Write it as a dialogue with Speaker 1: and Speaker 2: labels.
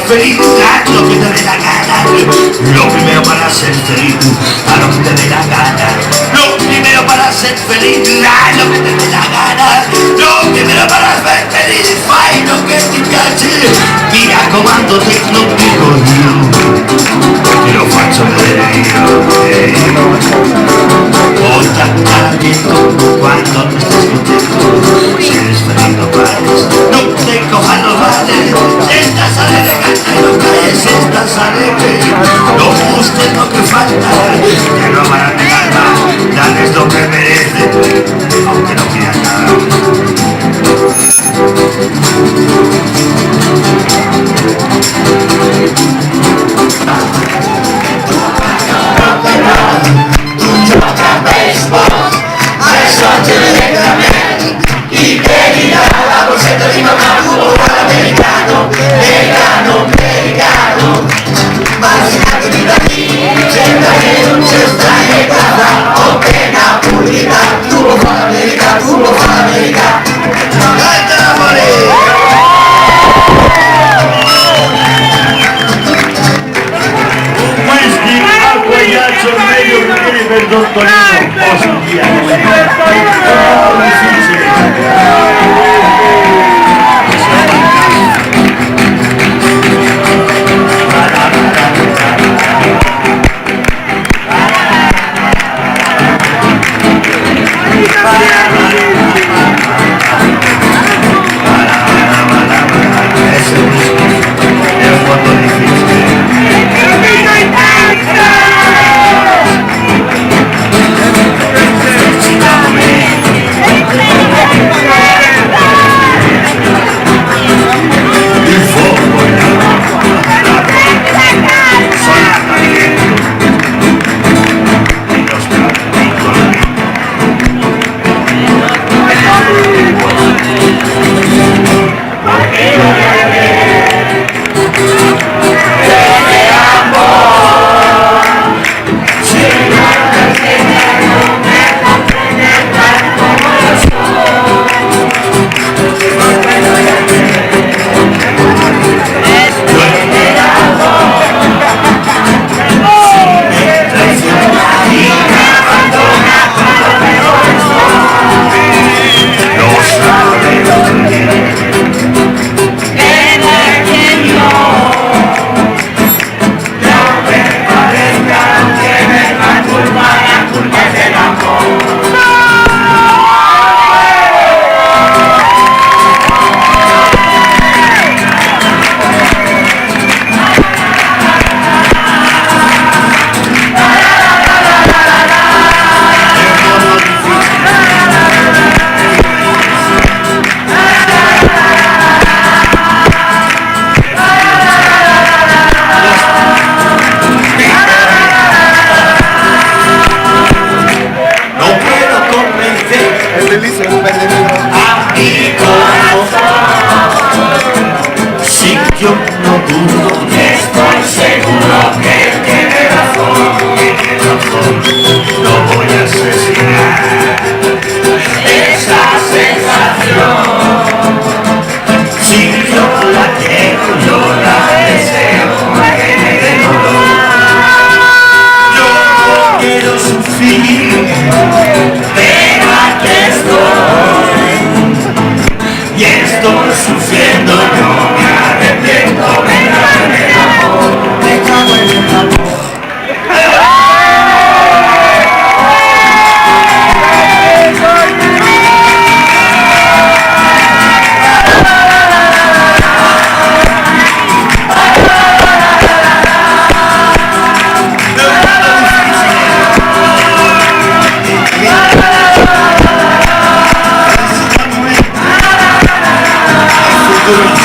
Speaker 1: feliz, haz lo que te dé la gana. Lo primero para ser feliz, haz lo que te dé la gana. Lo primero para ser feliz, haz lo que te dé la gana. Lo primero para ser feliz, fai lo che ti piace. Mi raccomando, te lo dico io. Te lo faccio vedere io. Contatta dietro quando no estés contento. Si eres feliz no pares, no te cojan los bares. Si estás alegre, canta y no caes. Si estás alegre, lo justo es lo que falta. Te robarán el alma, dales lo que merecen, aunque no pidan nada.
Speaker 2: Tu gioca a baseball, adesso direttamente i piedi dalla borsetta di mamma, tu americano, americano, americano, ma si tratta di c'è stai o napolitano, tu lo fai americano, tu lo fai americano.
Speaker 1: ¡Canta Napoli! Un whisky, acqua e ghiaccio meglio che viene per Don Tonino. Ostia, oh, difficile. Ese whisky è un mondo difficile. Il fuoco e l'acqua sono talento il nostro piccolo amico. Lo sabe bien. È un mondo difficile. No puedo convencer
Speaker 3: È bellissimo, bello.
Speaker 1: A mi corazón. Si yo no dudo, estoy seguro que tiene razón, tiene razón. No voy a asesinar esa sensación. Si yo la quiero, yo la deseo, que me dé dolor. Yo no quiero sufrir, pero aquí estoy. Y estoy sufriendo, yo me arrepiento, me cago en el amor, me cago en el amor. È un mondo difficile. Il futuro.